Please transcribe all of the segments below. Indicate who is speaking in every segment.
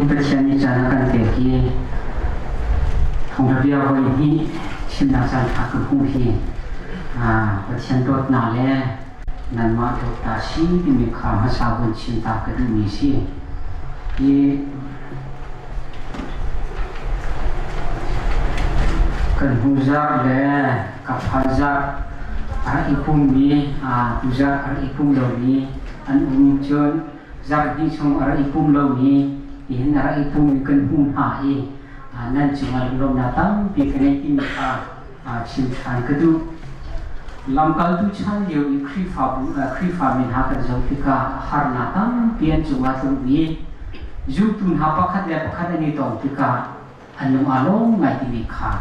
Speaker 1: Pathian nih caan a kan pek i thawngṭha bia voi hnih chimnak caanṭha ka hmuh hi Pathian dawtnak le nanmah dawtnak si timi kha hmasa vun chim ta ka duhmi si. Hi kan hnu zarh le ka phan zarh a rak i pummi, tuzarh a rak i pum lomi an um cun zarh hnih chung a rak i pum lomi nihin a rak i pummi kan hmuh hna i nan cungah lunglawmhnak tampi ka ngei timi kha chim ṭhan ka duh. Lamkaltu chan lio i Khrihfabu Khrihfami hna kan zoh tikah harnak tampi an cungah tlung i zumtu hna pakhat le pakhat an i tong tikah an lung aa lawm ngai timi kha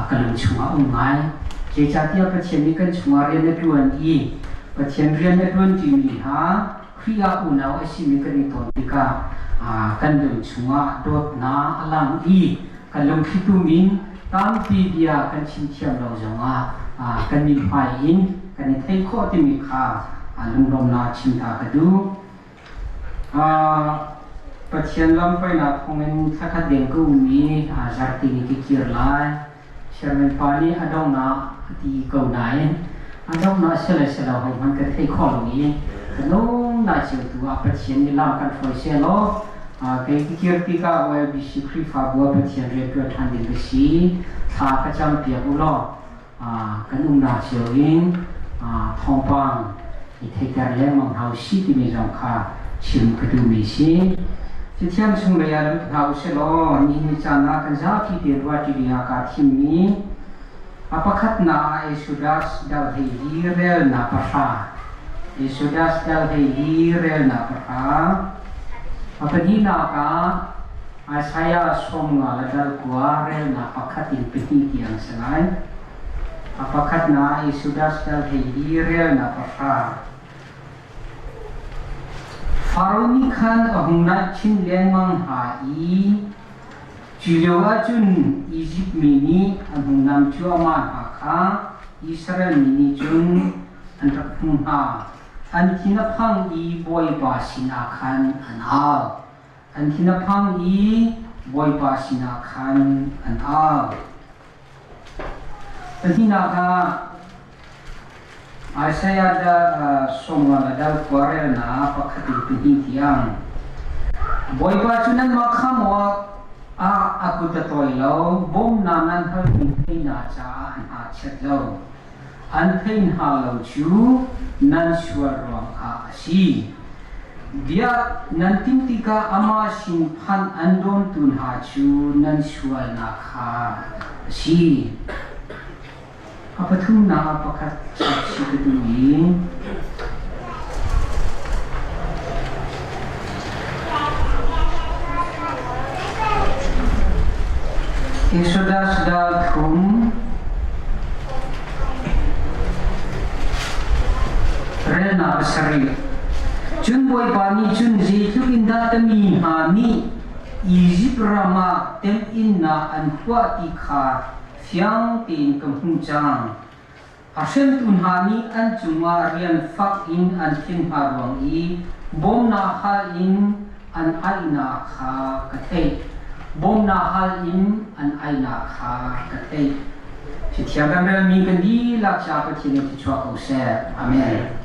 Speaker 1: ka lung chungah a um ngai. Zeicahtiah Pathian nih kan chungah rian a ṭuan i Pathian rian a ṭuan ṭimi hna Khrih ah unau a simi kan i ton tikah kan lung chungah dawtnak a lang i kan lungthli tum in tampi bia kan chim thiam lo zongah kan mithmai in kan i theih khawh timi kha lunglawmnak chim ta ka duh. Pathian lamhruainak thawngin thlakhat deng ka um i zarhte ni ka kir lai. Chairman pa nih a donghnak a ti ko nain a donghnak si le si lo hohmanh kan thei kho lo i ka nung nai cio tu ah Pathian nih lam kan hruai seh law kei ka kir tikah YBC Khrihfabu ah Pathian rian ṭuan ṭhan ding ka si. Thla ka campiak u law kan umnak cio in thawngpang i theiter lengmang hna usih timi zong kha chim ka duhmi si. Cathiang chung lei ah lut hna usih law nihin ni caan ah kan zapi te ruahṭi ding ah kaa thimmi a pakhatnak ah Exodus dal hei hi relnak pahra Exodus dal hei hi relnak pahra a pahnihnak ah Isaiah 50 le dal 9 relnak pakhat in pahnih tiang si lai. A pakhatnak Exodus dal hei hi relnak pahra. Faro nih khan a hung naih chin lengmang hna i cu lio ahcun Izipt mi nih an hung nam cuahmah hna kha Israel mi nih cun an rak hmuh hna. An thin a phang i Bawipa sinah khan an au. An thin a phang i Bawipa sinah khan an au. Pahnihnak ah Isaiah 50 le dal khua relnak pakhat in pahnih tiang. Bawipa cu nanmah khamh awk ah a kut a tawi lo, bawmnak nan halmi theihnak caah an hna chiat lo. An thei hna lo cu nan sual ruangah a si. Biak nan timh tikah amah sin phanh an dawmtu hna cu nan sualnak kha a si. A pathumnak ah pakhat si ka duh i Exodus dal thum Relnak pasarih. Cun Bawipa nih cun zeitluk in dah ka mi hna nih Izipt ram ah temhinnak an huah ti kha fiang tein ka hmuh cang. A hremtu hna nih an cungah rian fak in an thin hna ruang i bawmnak hal in an aihnak kha ka theih. Bawmnak hal in an aihnak kha ka theih. Cathiang kan relmi kan dihlak caah Pathian nih thluachuah ko seh. Amen.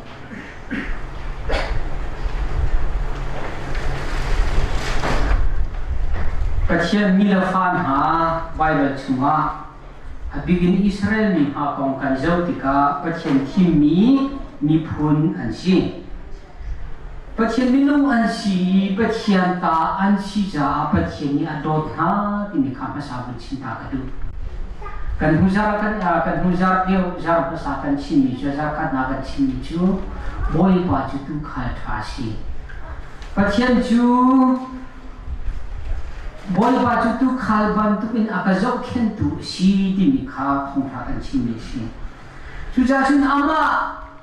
Speaker 1: Pathian mi le fa hna Baibal chungah a bik in Israel mi hna kong kan zoh tikah Pathian thimmi miphun an si. Pathian minung an si i Pathian ta an si caah Pathian nih a dawt hna timi kha hmasa vun chim ta ka duh. Kan hnu zarh kan kan hnu zarh deuh zarh hmasa kan chimmi cu zarh khatnak kan chimmi cu Bawipa cu tuukhal ṭha a si. Pathian cu Bawipa cu tuukhal bantukin a ka zohkhenhtu a si timi kha thawngṭha kan chimmi a si. Cucaah cun amah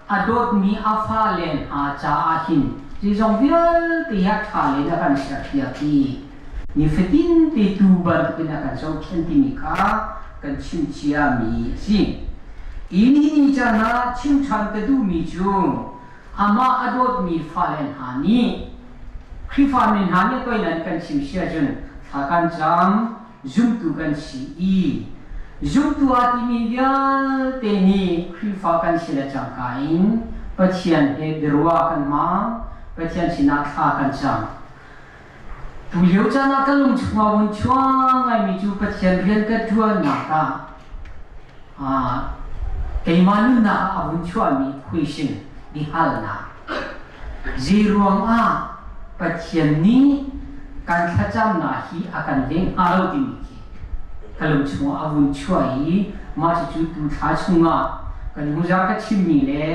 Speaker 1: a dawtmi a fale hna caah hin zeizong vialte hi a ṭha len a kan serpiak i nifatin te tuu bantukin a kan zohkhenh timi kha kan chim ciami a si. Hi ni caan ah chim ṭhan ka duhmi cu amah a dawtmi fale hna nih. Khrihfami hna nih toi nan kan chim si ahcun thla kan cam, zumtu kan si i zumtu aa timi vialte nih Khrihfa kan si le cangka in Pathian he biaruah kan hmang, Pathian sinah thla kan cam. Tulio caan ah ka lung chungah vun chuang ngaimi cu Pathian rian ka ṭuannak ah keimah nunnak ah a vun chuahmi question biahalnak. Zeiruang ah Pathian nih kan thlacamnak hi a kan leh hnga lo timi khi ka lung chungah a vun chuah i mah cucu tu thla chungah kan hmuzar ka chimmi le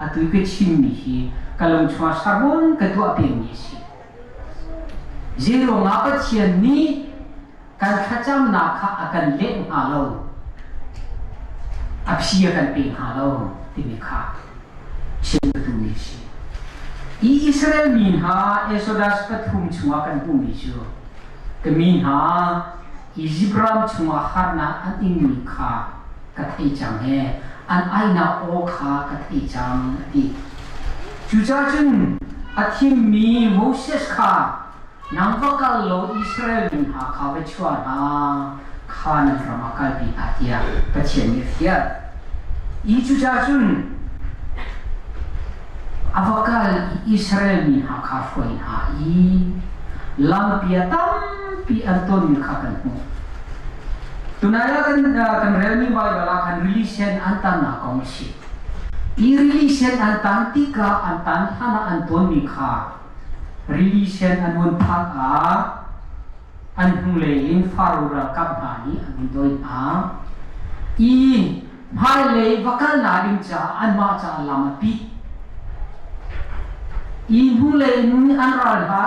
Speaker 1: atu i ka chimmi hi ka lung chungah sermon ka tuah pengmi a si. Zeiruangah Pathian nih kan thlacamnak kha a kan leh hnga lo, a phi a kan pe hnga lo timi kha chim ka duhmi a si. I Israel mi hna Exodus pathum chungah kan hmuhmi cu ka mi hna Izipt ram chungah harnak an ingmi kha ka thei cang he an ainak aw kha ka thei cang a ti. Cucaah cun a thimmi Moses kha nang va kal law Israel mi hna kha va chuah hna, kha nan ram ah kalpi hna tiah Pathian nih a fial. I cucaah cun a va kal i Israel mi hna kha hruai hna i lampi a tampi an tonmi kha kan hmuh. Tunai ah kan relmi Baibal ah khan rili sen an tannak kong a si. Hi rili sen an tan tikah an tan hlan ah an tonmi kha rili sen an hun phak ah an hnulei in Faro ralkap hna nih an hun dawi hna. I hmailei va kalnak ding caah anmah caah lam a pit. I hnulei in an ral hna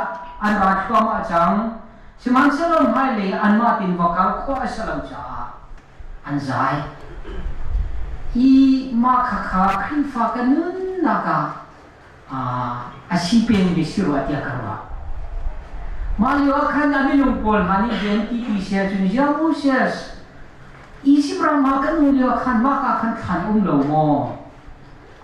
Speaker 1: an ra thluahmah cang. Sihmanhsehlaw hmailei anmah tin va kal khawh a si lo caah an zai. Hi mah khakha Khrihfa ka nunnak ah a si pengmi si rua tiah ka ruah. Mah lio ah khan a minung pawl hna nih rian ti ti si ahcun ya Moses, Izipt ram ah kan um lio ah khan mah ka khan thlan um lo maw?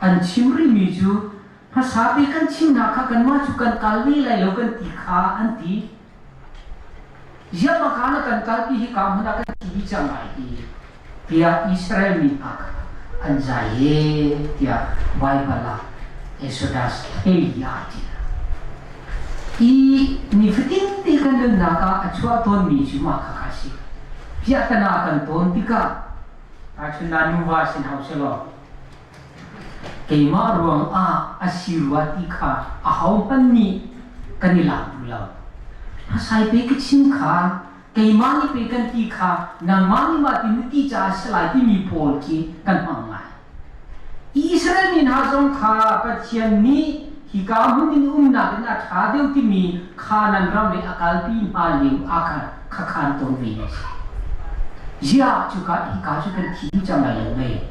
Speaker 1: An chim rihmi cu Hmasa bik kan chimnak kha kanmah cu kan kal ve lai lo kan ti kha an ti. Ziah maka na kan kalpi hi ka hmun ah kan thi dih cang lai hi tiah Israel mi hna kha an zai e tiah Baibal ah Exodus thei ah a ti. I nifatin te kan nunnak ah a chuah tawnmi cu mah kha kha a si. Piahtana kan tawn tikah tahchunhnak nuva sin hau selaw Keimah ruangah a si rua ti kha ahohmanh nih kan i lak duh lo. Hmasai pe ka chim kha, keimah nih pe kan ti kha, nangmah nih mah ti na ti caah a si lai timi pawl khi kan hmang ngai. Israel mi hna zong kha Pathian nih hika hmun in umnak in a ṭha deuh timi Kanaan ram i a kalpi hna lio ah khan khakhan ton ve a si. Ziah cuka hika cu kan thi dih cang lai lo mei?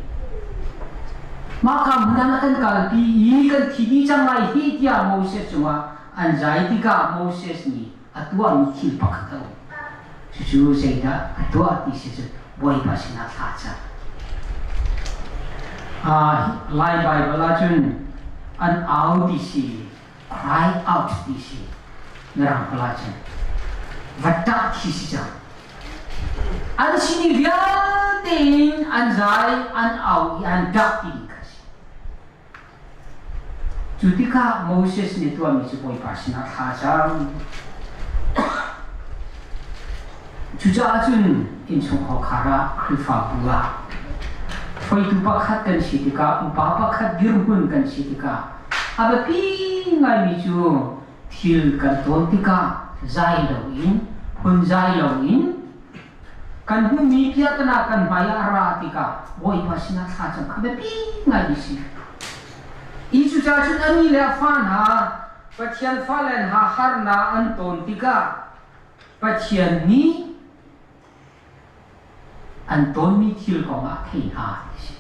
Speaker 1: Mah ka hmun ah kan kalpi i kan thi dih cang lai hi tiah Moses cungah an zai tikah Moses nih a tuahmi thil pakhat a um. Cucu zeidah a tuah ti si cu Bawipa sinah thla cam. Lai Baibal ahcun an au ti si cry out ti si mirang holh ahcun va ṭah khi si cang an sini vialte in an zai an au i an ṭah ti kha si cu tikah Moses nih tuahmi cu Bawipa sinah thla cam cucaah cun innchungkhar khar ah Khrihfabu ah hruaitu pakhat kan si tikah upa pakhat dirhmun kan si tikah A biapi ngaimi cu thil kan tawn tikah zai loin, phunzai loin kan hmuhmi piahtana kan hmai ah a ra tikah Bawipa sinah thlacam kha biapi ngai a si. I cucaah cun a mi le a fa hna Pathian fale hna harnak an tawn tikah Pathian nih an tawnmi thil kong ah thei hna ti si.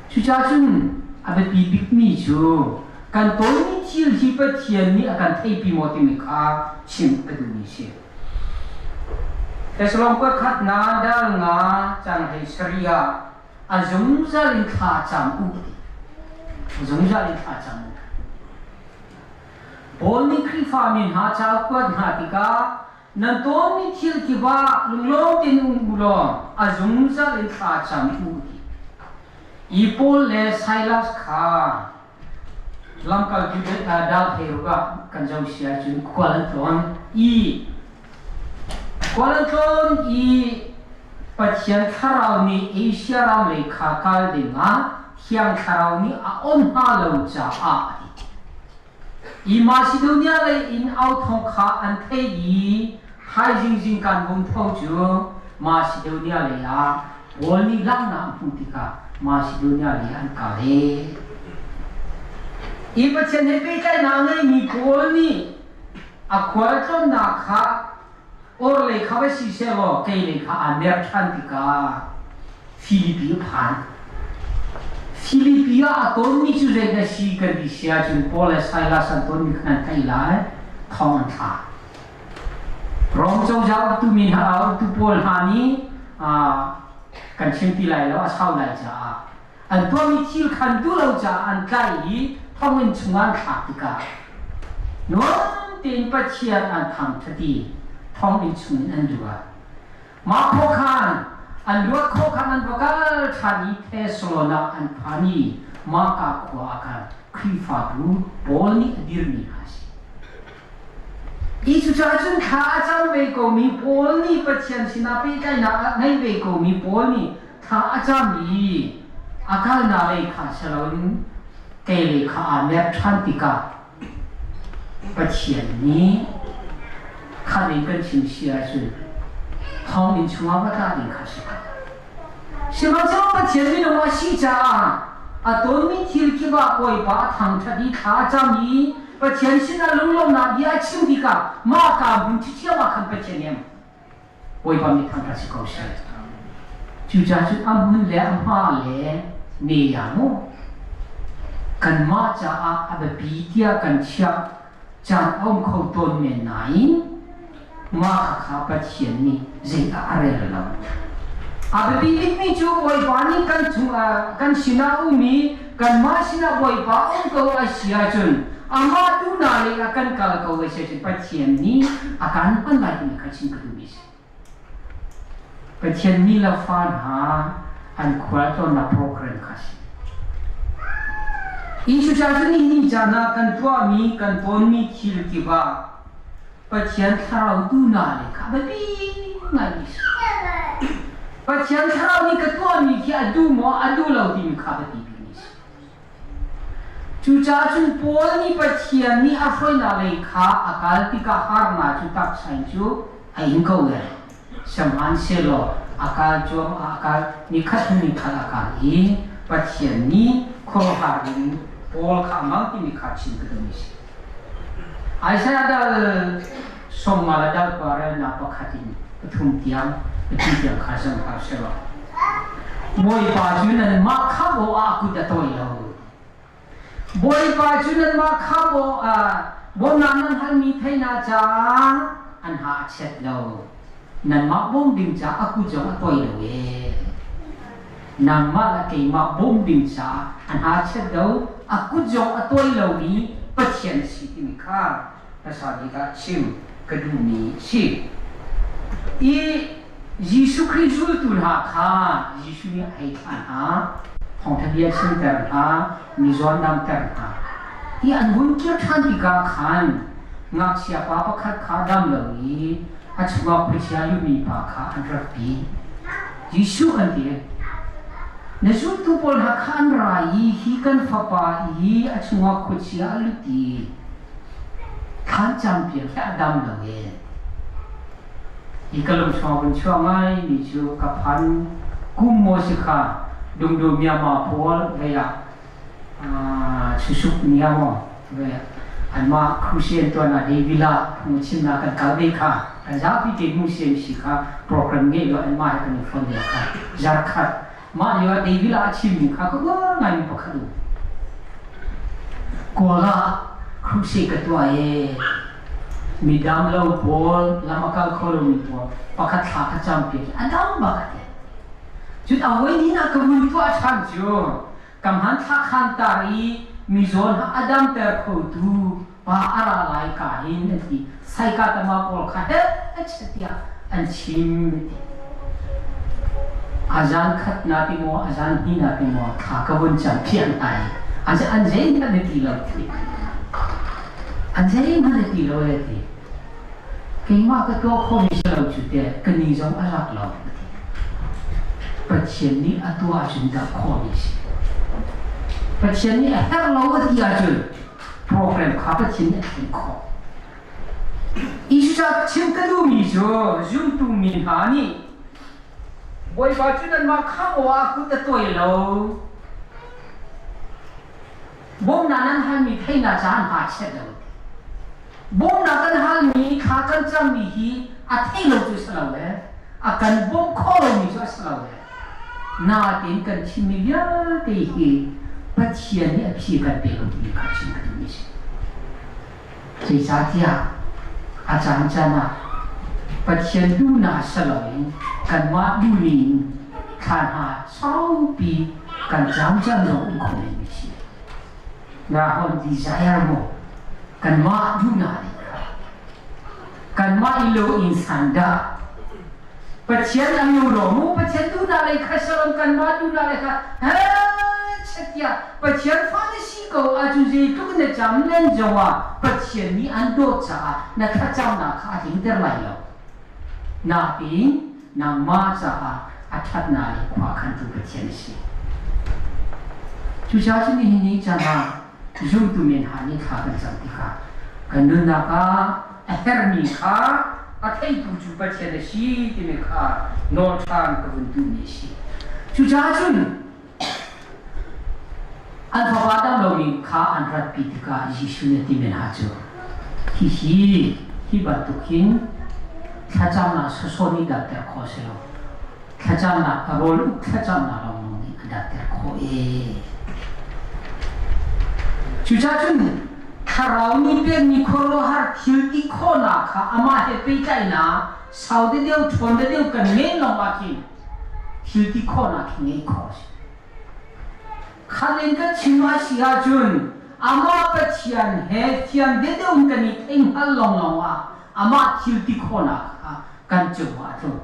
Speaker 1: Cucaah cun a biapi bikmi cu kan tawnmi thil hi Pathian nih a kan theipi maw timi kha chim ka duhmi si. Thessalon khat na dal nga cang hei sarih ah a zungzal in thla cam u ti. A zungzal in thla cam u. Paul nih Khrihfami hna ca a kuat hna tikah nan tawnmi thil kip ah lunglawm tein um u law a zungzal in thla cam u ti. I Paul le Silas kha lamkaltu dal pheiruk ah kan zoh si ahcun khual an tlawn i khual an tlawn i Pathian thlarau nih Asia ram lei kha kal dingah Thiang Thlarau nih a on hna lo caah a ti. I Macedonia lei in au thawng kha an theih i thaizing zingkan vung tho cu Macedonia lei ah Paul nih langhnak a hmuh tikah Macedonia lei an kal i Hi Pathian he pehtlaihnak a ngeimi Paul nih a khualtlawnnak kha orhlei kha va si sehlaw keilei kha aa mer ṭhan tikah Filipi a phan. Filipi ah a tonmi cu zeidah si kan ti si ahcun Paul le Silas an tonmi kha nan theih lai, thong an thla. Rom cozah uktu mi hna uktu pawl hna nih kan chim ti lai lo a sau lai caah an tuahmi thil khan duh lo caah an tlaih i thonginn chungah an thlak tikah nuam tein Pathian an thangṭhat i thonginn chungin an luat. Mah khawh khan an luat khawh khan an va kal ṭhan i Thessalon ah an phan i mahka khua ah khan Khrihfabu Paul nih a dirmi hna a si. Hi cucaah cun thla a cam ve komi Paul nih Pathian sinah pehtlaihnak a ngei ve komi Paul nih thla a cam i a kalnak lei kha si loin kei lei kha aa mer ṭhan tikah Pathian nih kha ning kan chim si ahcun thonginn chungah va tla ding kha si ko. Sihmanhsehlaw Pathian minung a si caah a tonmi thil kip ah Bawipa a thangṭhat i thla a cam i Pathian sinah lunglawmhnak bia a chim tikah mah ka hmun ṭhiṭhiam ah khan Pathian nih Bawipa mi thangṭhat si ko seh. Cucaah cun a hmun le a hma le ne ya mu kanmah caah a biapi tiah kan chiah caan a um kho tawn men nain mah khakha Pathian nih zeidah a rel lo. A biapi bikmi cu Bawipa nih kan chungah kan sinah a um i kanmah sinah Bawipa um ko a si ahcun amah duhnak lei ah kan kal ko a si ahcun Pathian nih a kan hman lai timi kha chim ka duhmi a si. Pathian mi le fa hna an khualtlawnnak program kha a si. Hi cucaah cun nihin caan ah kan tuahmi, kan tawnmi thil kip ah Pathian thlarau duhnak le kha biapi ngaimi a si. Pathian thlarau nih ka tuahmi khi a duh maw, a duh lo timi kha biapi bikmi a si. Cucaah cun Paul nih Pathian nih a hruainak lei kha a kal tikah harnak cu taksa in cu a ing ko ve. Sihmanhsehlaw a kal cuahmah a kal nikhat hnu nikhat a kal i Pathian nih khuaruahhar in Paul kha a mang timi kha chim ka duhmi a si. Isaiah dal sawmnga le dal relnak pakhat in pathum tiang pathum tiang kha zong hau sehlaw Bawipa cu nanmah khamh awkah a kut a tawi lo. Bawipa cu nanmah khamh awkah bawmhnak nan halmi theihnak caah an ha a chiat lo. Nanmah bawm ding caah a kut zong a tawi lo ee. Nangmah le keimah bawm ding caah a hna chiat lo, a kut zong a tawi lomi Pathian a si timi kha hmasa bik ah chim ka duhmi a si. I Jesuh Khrih zultu hna kha Jesuh nih a hei thlah hna, thawngṭha bia chimter hna, mizaw damter hna. Hi an hun kir ṭhan tikah khan ngakchia pa pakhat kha dam lo i a chungah khuachia lumi pa kha an ratpi. Jesuh an ti. Na zultu pawl hna kha an ra i hi kan fapa i a chungah khuachia a lut i thlan campiak hi a dam lo e. Hi ka lung chungah vun chuah ngai mi cu ka phan kum maw si kha dungdu Myanmar pawl vei ah Susuk ni ah maw anmah Crucian tuan ah Davila phungchimnak kan kal ve kha kan zapi te museum si kha program ngei lo anmah he kan i fon lio kha zarkhat mah lio ah Davila a chimmi kha ka uar ngaimi pakhat um Kawl ah crusade ka tuah e midam lo pawl lam a kal kho lomi pawl pakhat thla ka cam piak a dam bak a ti cun a voi ni na ka vun tuah ṭhan cu Ka hmanthlak khan tar i mizaw hna a damter khotu Pa a ra lai ka hin an ti. Saika tama pawl kha he tiah an chim ti. A zan khat na ti maw, a zan hnih na ti maw, thla ka vun cam phian ai. An zeihmanh na ti lo ti. An zeihmanh na ti lo le ti. Keimah ka tuah khawhmi si lo cu teh ka ni zong a rak lo ka ti. Pathian nih a tuah ahcun dah khawhmi si. Pathian nih a herh lo a ti ahcun program kha Pathian nih a thlen khawh. Isa chim ka duhmi cu zumtu mi hna nih Bawipa cu nanmah khamh awk ah kut a tuai lo. Bawmhnak nan halmi theihnak caah an hma chiat lo. Bawmhnak kan halmi kha kan cammi hi a thei lo cu si lo le a kan bawmh khawh lomi cu a si lo le nain kan chimmi vialte hi Pathian nih a phi kan pe lo timi kha chim ka duhmi a si. Zeicahtiah a caancaan ah Pathian duhnak si loin kanmah duhning thla hna saupi kan caamcaan zong um kho menmi a si. Nahon desire maw kanmah duhnak nih kha kanmah i lo insan dah Pathian an lo lo mu Pathian duhnak lei kha salam kanmah duhnak lei kha tiah Pathian fa na si ko ahcun zeitluk na cam nan zong ah Pathian nih an dawt caah na thlacamnak kha a tlingter lai lo. Nain nangmah caah a ṭhatnak le khua khantu Pathian a si. Cucaah cun nihin ni caan ah zumtu men hna nih thla kan cam tikah kan nunnak ah a herhmi kha a theitu cu Pathian a si timi kha nawl ṭhan ka vun duhmi a si. Cucaah cun an fapa dam lomi kha an ratpi tikah Jesuh nih a ti men hna cu, Hihi hi bantuk hin thlacamnak sawsawh nih damter khawh a si lo. Thlacamnak a rawl uk thlacamnak lawnglawng nih a damter khawh ee. Cucaah cun thlarau nih pekmi khuaruahhar thil ti khawhnak kha amah he pehtlaihnak sau deuh ṭhawn deuh kan ngeih lawng ah khin thil ti khawhnak hi ngeih khawh a si. Khat in kan chim a si ahcun amah Pathian he thiang deuhdeuh in kan i theihngal lawnglawng ah amah thil ti khawhnak kha kan cungah a tlung.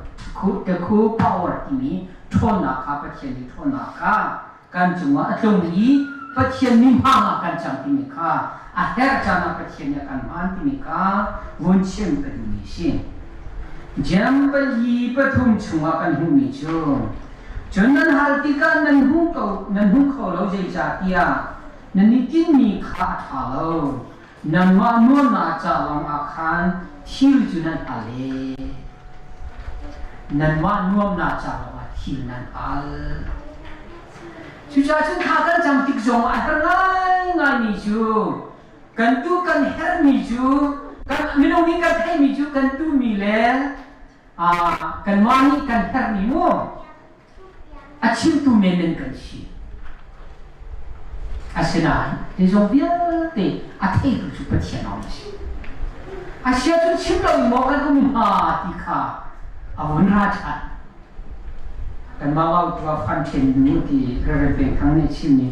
Speaker 1: The cool power timi ṭhawnnak kha Pathian nih ṭhawnnak kha kan cungah a tlung i Pathian nih hmang ah kan cang timi kha a herh caan ah Pathian nih a kan hman timi kha vun chim ka duhmi a si. Jam pali pathum chungah kan hmuhmi cu cun nan hal tikah nan hmu ko nan hmu kho lo zeicahtiah nan i tinhmi kha a ṭha lo. Nanmah nuamnak ca lawngah khan thil cu nan hal e. Nanmah nuamnak ca lawngah thil nan hal. Cucaah cun thla kan cam tik zong a har ngaingaimi cu kan tu kan herhmi cu kan minung nih kan theihmi cu kan tuhmi le kanmah nih kan herhmi mu a chimtu menmen kan si. Asinain zeizong vialte a theitu cu Pathian lawng a si. A sia cun chim lo maw kan um hnga ti kha a vun ra ṭhan. Kanmah Lautua Fan Ṭhen Nu ti Reverend Peng Thang nih a chimmi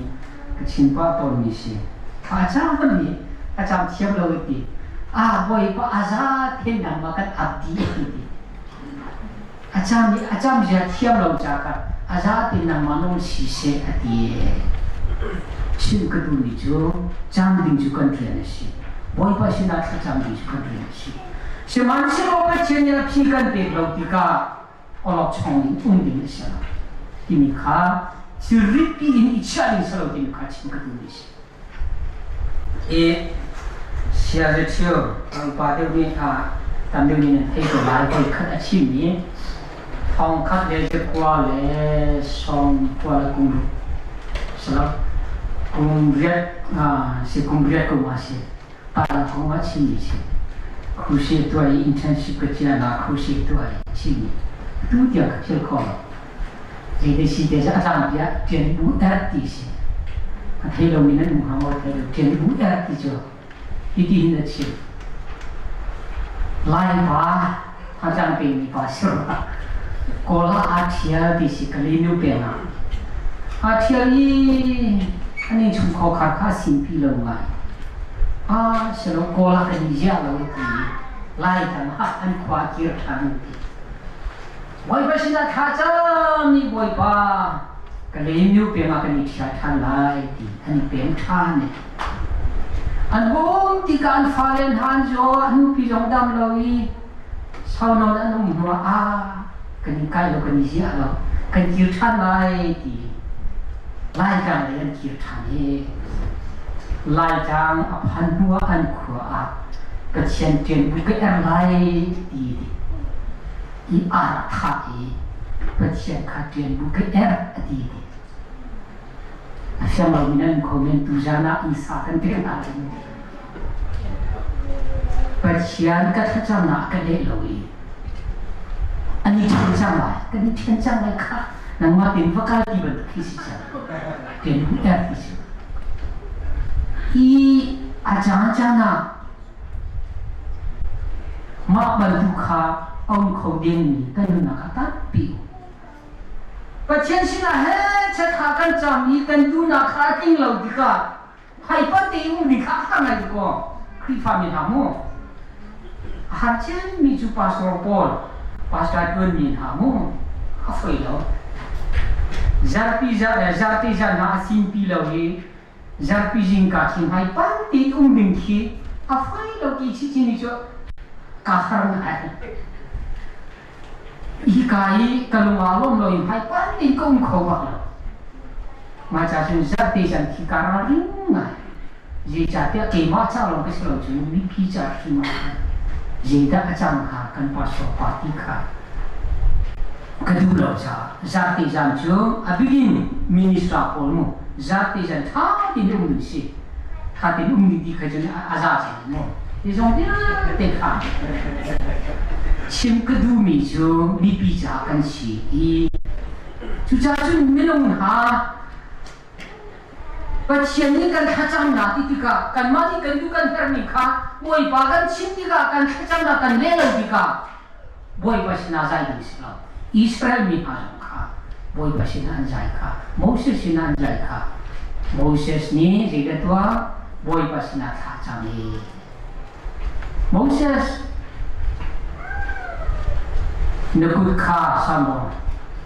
Speaker 1: ka chim pah tawnmi si. Thla a cam i a cam thiam lo i ti. Ah Bawipa a za then nang ma kan ap dih ti ti. A cam i a cam zia thiam lo ca kha a za ti nangmah nung si seh a ti. Chim ka duhmi cu cam ding cu kan rian a si. Bawipa sinah thlacam ding cu kan rian a si. Sihmanhsehlaw Pathian nih a phi kan pek lo tikah awlokchong in um ding a si lo timi kha thilrit piin i chiah ding si lo timi kha chim ka duhmi a si. I sia cu cheu upa deuh nih tam deuh nih nan thei ko lai voi khat a chimmi thong khat le zakua le sawm kua le kum ruk si lo kum riat si kum riat kum a si pa kong a chimmi si khusi tuah i internship ka cia na khusi tuah i chimmi tu tiang ka phil kho lo zei si te a tlang piah ṭian bu er ti si a thei lomi nan um hnga maw thei lo ṭian bu er ti cu hiti hin a chim Lai pa Thantlang pengmi pa sir Kawl ah aa ṭhial ti si Kalinu peng ah aa ṭhial i an innchungkhar kha a simpi lo ngai. Ah silo kawl ah kan i ziah lo ti lai tam ah an khua kir ṭhan ti. Bawipa sinah thla cam i Bawipa ka leinu peng ah kan i ṭhial ṭhan lai ti an i pem ṭhan i an um tikah an fale hna an zaw a nupi zong dam lo i sau nawn an um hnuah ah kan i kai lo kan i ziah lo kan kir ṭhan lai ti Laitlang lei an kir ṭhan i Laitlang a phan hnuah an khua ah Pathian ṭian bu ka er lai ti i a rak thah i Pathian kha ṭian bu ka er a ti ti. A fiang lomi nan comment tuzan ah Isa kan pek hna lai. Pathian ka thlacamnak ka leh lo i an i ṭhen cang lai, kan i ṭhen cang lai kha nangmah tein va kal ti bantuk khi si cang. Ṭian bu er ti si. Hi a caan caan ah mah bantuk kha a um kho dingmi kan nunnak ah tampi um. Pathian sinah he chiatha kan cam i kan duhnak kha a tling lo tikah haipat te um ding kha a har ngai ko. Khrihfa mi hna mu. A har cemmi cu pastor pawl, pastor ṭuanmi hna mu. A foi lo. Zarpi zarpi zan hna a sinpi lo i zarpi zingka khi hmaipan tein um ding khi a foi lo ti chinchin ni cu ka har ngai. Hika i ka lung aa lawm lo i hmaipan tein ka um kho bak lo. Mah ca cun zarhte zan khi ka ralring ngai. Zeicahtiah keimah ca lawng ka si lo cun mipi ca hrim ah khan zeidah a cang hnga kan pastor pa ti kha ka duh lo caah zarhte zan cu a bikin minister pawl mu zarhte zan ṭha tein um ding si. Ṭha tein um ding ti kha cun a za cang mu. Hi zong vialte kha chim ka duhmi cu mipi caah kan si i cucaah cun minung hna Pathian nih kan thlacamnak ti tikah kanmah nih kan duh kan herhmi kha Bawipa kan chim tikah kan thlacamnak kan leh lo tikah Bawipa sinah zai ding si lo. Israel mi hna zong kha Bawipa sinah an zai kha Moses sinah an zai kha Moses nih zeidah tuah Bawipa sinah thla cam i Moses na kut kha sam law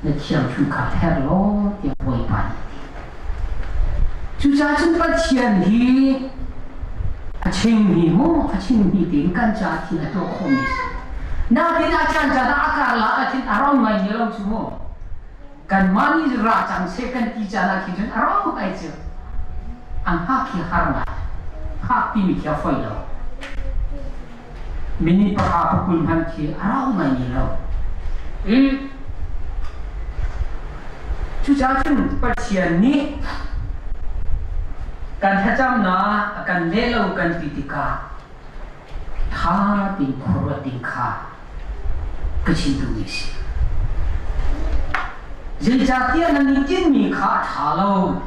Speaker 1: na thiangthunh kha ther law tiah Bawipa nih a ti. Cucaah cun Pathian hi a chimmi maw a chimmi tein kan caah thil a tuah khawhmi a si. Nakin a caan caan ah a karlak ah khin a rau ngai ne lo cu mu. Kanmah nih ra cang seh kan ti caan ah khin cun a rau ngai cu. An hngak khi har ngai. Hngak timi khi a foi lo. Minute pakha pakul hmanh khi a rau ngai ne lo. Cucaah cun Pathian nih kan thlacamnak a kan leh lo kan ti tikah ṭha tein khuaruat ding kha ka chim duhmi a si. Zeicahtiah nan i tinhmi kha a ṭha lo.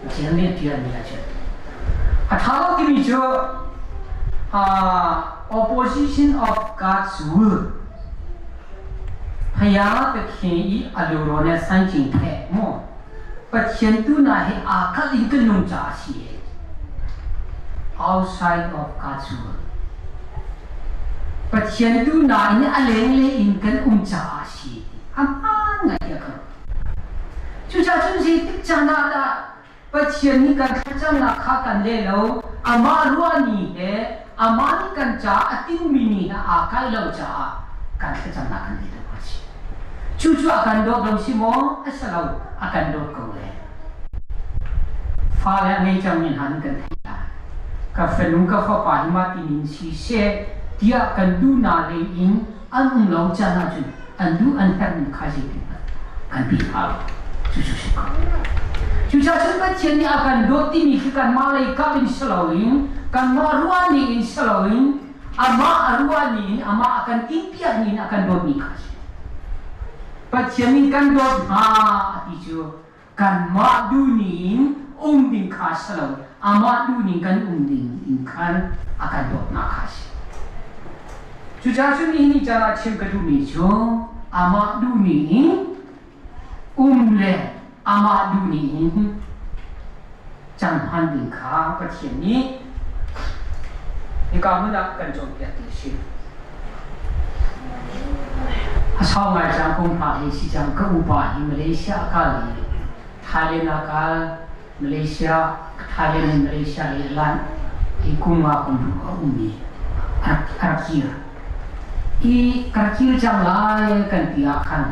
Speaker 1: Pathian nih a ṭialmi a si. A ṭha lo timi cu opposition of God's will phaya te i a luro ne san ching the mu Pathian tu na hi aa kalh in kan nung caah si e outside of God's will Pathian tu na in a leng le in kan um caah si a hmaan ngai tiah ka Cucaah cun zeitik caan ah dah Pathian nih kan thlacamnak kha kan leh lo, amah ruahni he amah nih kan caah a tinhmi ni he aa kalh lo caah kan thlacamnak kan leh lo a si. Cucu a kan dawt lo si maw? A si lo, a kan dawt ko le. Fale a ngei cangmi hna nih kan theih lai. Ka fanu ka fapa hi mah tinin si seh tiah kan duhnak lei in an um lo caan ahcun an duh an herhmi kha zeitin kan pi hna lo cucu si ko cucaah cun Pathian nih a kan dawt timi khi kanmah lei kap in si loin kanmah ruahning in si loin amah a ruahning in amah a kan tinhpiakmi in a kan dawtmi kha a si Pathian nih kan dawt hna ti cu kanmah duhning in um ding kha si lo amah duhning kan um ding in khan a kan dawtnak kha a si cucaah cun nihin ni caan ah chim ka duhmi cu amah duhning in um le amah duhning in cang hman ding kha Pathian nih Hika hmun ah kan cawnpiak ti a si. A sau ngai cang kum hra hi si cang ka upa hi Malaysia a kal i Thailand a kal Malaysia Thailand in Malaysia lei a lanh i kum nga kum ruk a um i a rak kir. I ka rak kir cang lai kan ti ah khan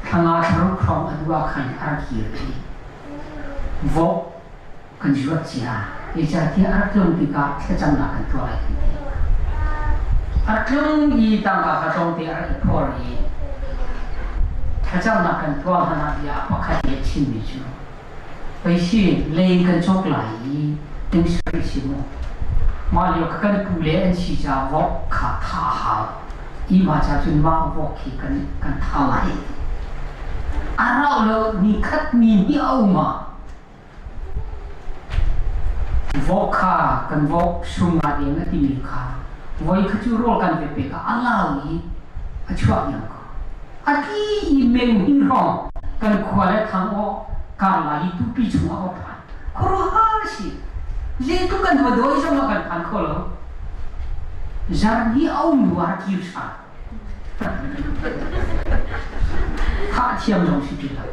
Speaker 1: thla nga thla ruk hrawng a duh ah khan a rak kir i vok kan zuat cia. Zeicahtiah a rak tlung tikah thlacamnak kan tuah lai kan ti. A rak tlung i tangka kha tlawmte a rak i phor i thlacamnak kan tuah hlan ah bia pakhat nih a chimmi cu Peisi lei kan cawk lai i ting sarih si mu. Mah lio kha kan pu le an si caah vok kha thah a hau. I mah ca cun mah vok hi kan kan thah lai. A rauh lo ni khat ni hnih a um ah Vok kha kan vok sum nga deng a timi kha voi kha cu rawl kan pe pek ah a lau i a chuah diam ko. A tli i meng hin hrawng kan khua le thang aw kar lai i tupi chungah a phan. Khuaruahhar a si. Zeitluk kan va dawi zong ah kan phan kho lo. Zar hi a um hnu ah kir ṭhan. Thah thiam zong si ti lo.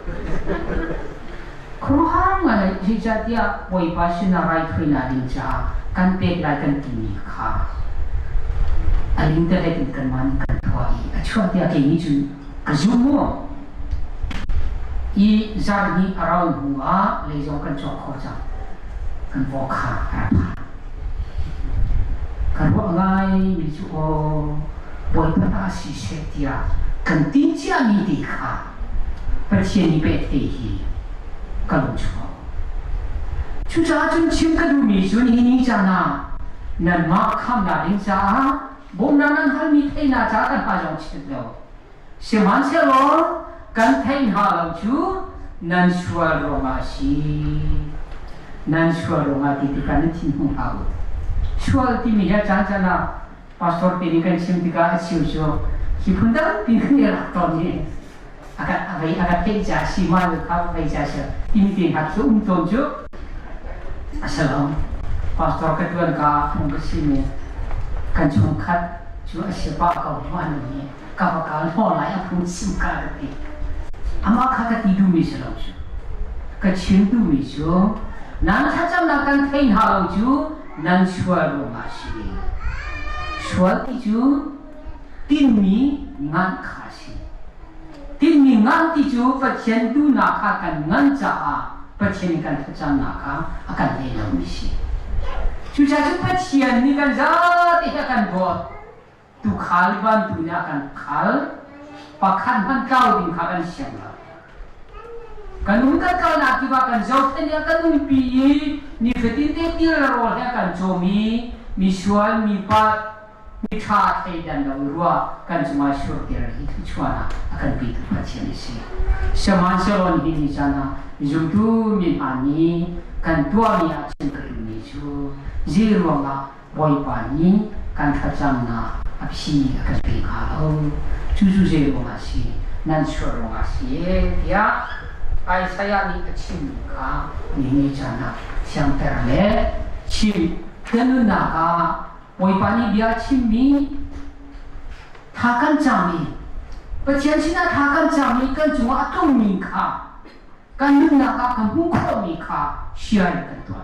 Speaker 1: Khuaruahhar ngai zeicahtiah Bawipa sinah raithawinak ding caah kan pek lai kan timi kha a lingtalet in kanmah nih kan tuah i a chuah tiah kei nih cun ka zum mu. I zarh hnih a rau hnu ah lei zong kan cawk khawh cang. Kan vok kha a rak phan. Ka ruah ngaimi cu aw Bawipa ta si seh tiah kan tin ciami te kha Pathian nih pek te hi ka lung chuak. Cucaah cun chim ka duhmi cu nihin ni caan ah nanmah khamnak ding caah bawmhnak nan halmi theihnak caah kan hmai zong chiat lo. Sihmanhsehlaw kan theih hna lo cu nan sual ruangah a si. Nan sual ruangah ti tikah nan thin hung hlah u. Sual timi hi a caan caan ah pastor te nih kan chim tikah a cheu cu hi phun tampi kan i lak tawn i a ka a vei a ka theih ca si ma lu kha vei ca si timi te hna khi um tawn cu a si lo. Pastor ka tuan ka phung ka si mi kan chungkhat cu a si pah ko ma ni ka va kal hnawh lai a phung chim ka ka ti. Amah kha ka ti duhmi si lo cu. Ka chim duhmi cu nan thlacamnak kan thei hna lo cu nan sual ruangah a si. Sual ti cu tinmi ngan kha a si. Tinmi ngan ti cu Pathian duhnak kha kan ngan caah Pathian kan thlacamnak kha a kan leh lomi si. Cucaah cu Pathian nih kan zate he a kan dawt. Tuukhal bantu nih a kan khal. Pakhat hmanh tlau ding kha kan siang lo. Kan um kan kalnak kip ah kan zohkhenh i a kan umpi i nifatin te til le rawl he a kan cawm i misual, mipa, miṭha thleidan lo i ruah kan cungah surter hi thluachuahnak a kan petu Pathian a si. Sihmanhsehlaw nihin ni caan ah zumtu mi hna nih kan tuahmi ah chim ka duhmi cu zei ruangah Bawipa nih kan thlacamnak a phi a kan pe hnga lo. Cucu zei ruangah a si? Nan sual ruangah a si ee tiah Isaiah nih a chimmi kha nihin ni caan ah fiangter le chim kan nunnak ah Bawipa nih bia a chimmi tha kan cam i Pathian sinah tha kan cam i kan cungah a tlungmi kha kan nunnak ah kan hmuh khawhmi kha share kan tuah.